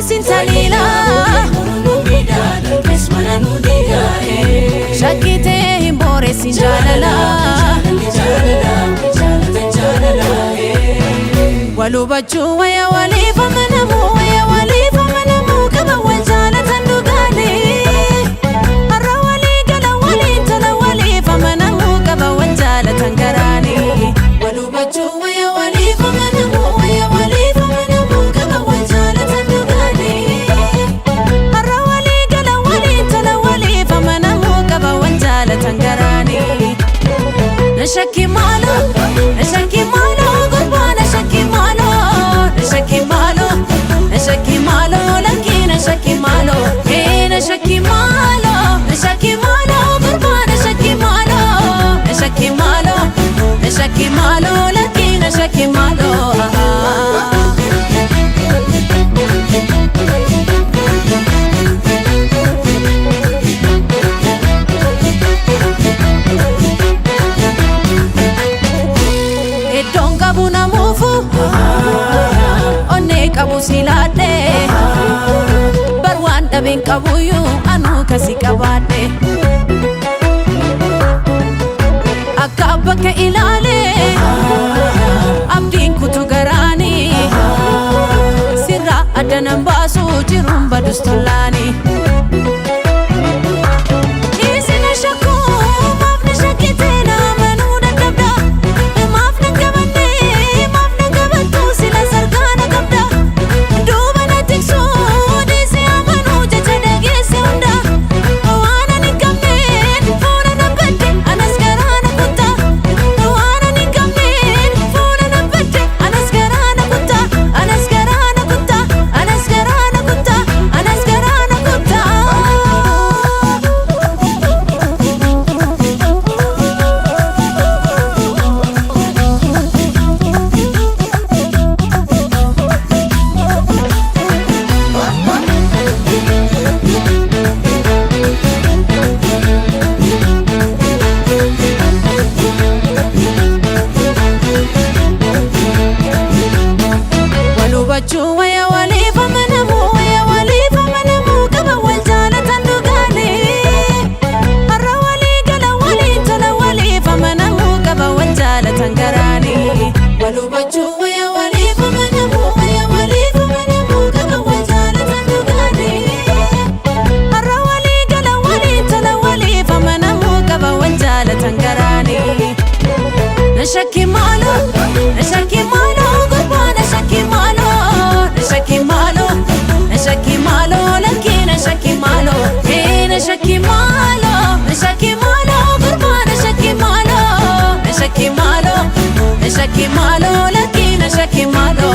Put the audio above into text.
boreessin taliila. Shakkitee hin boreessin jaalala. Walhubachuu waya waliif amanamuu waya waliif amanamuu qaba wal jaalatan dhugaalee. Har'a walii gala waliin tola waliif amanamuu qaba wal jaalatan garaanii. Walhubachuu waya waliif amanamuu waya waliif amanamuu qaba wal jaalatan dhugaalee. Har'a walii gala waliin tola waliif amanamuu qaba wal jaalatan garaanii. Na shakki maaloo, na shakki maaloo, gurbaa na shakki maaloo, na shakki maaloo, na shakki maaloo, lakkii na shakki maaloo, ee na shakki maaloo, na shakki maaloo, gurbaa na shakki maaloo, na shakki maaloo, na shakki maaloo, lakkii na shakki maaloo. Iddoon qabu namuufu onnee qabu silaadhe bar waan dhabeen qabuyyuu anuu kasi qabaadhe. Akka bakka ilaale abdiin kutu garaani sirraa adda nan baasu jiruun badus tollaani. Dhiisi na shakkuu maaf na shakkitee na amanuu dadhabda maaf na qabanne maaf na qabattu sila sarkaa na qabda duuba na tiksuu dhiisi amanuu jecha dhageesse hunda waan ani hin qabneen fuula na badde anas garaa na kutta waan ani hin qabneen fuula na badde anas garaa na kutta anas garaa na kutta anas garaa na kutta anas garaa na kutta. Walhubachuu waya waliif amanamuu waya waliif amanamuu qaba wal jaalatan dhugaalee. Har'a walii gala waliin tola waliif amanamuu qaba wal jaalatan garaanii. Walhubachuu waya waliif amanamuu waya waliif amanamuu qaba wal jaalatan dhugaalee. Har'a walii gala waliin tola waliif amanamuu qaba wal jaalatan garaanii. Na shakki maaloo, na shakki maaloo, gurbaa na shakki maaloo, na shakki maaloo, na shakki maaloo, lakkii na shakki maaloo, ee na shakki maaloo, na shakki maaloo, gurbaa na shakki maaloo, na shakki maaloo, na shakki maaloo, lakkii na shakki maaloo.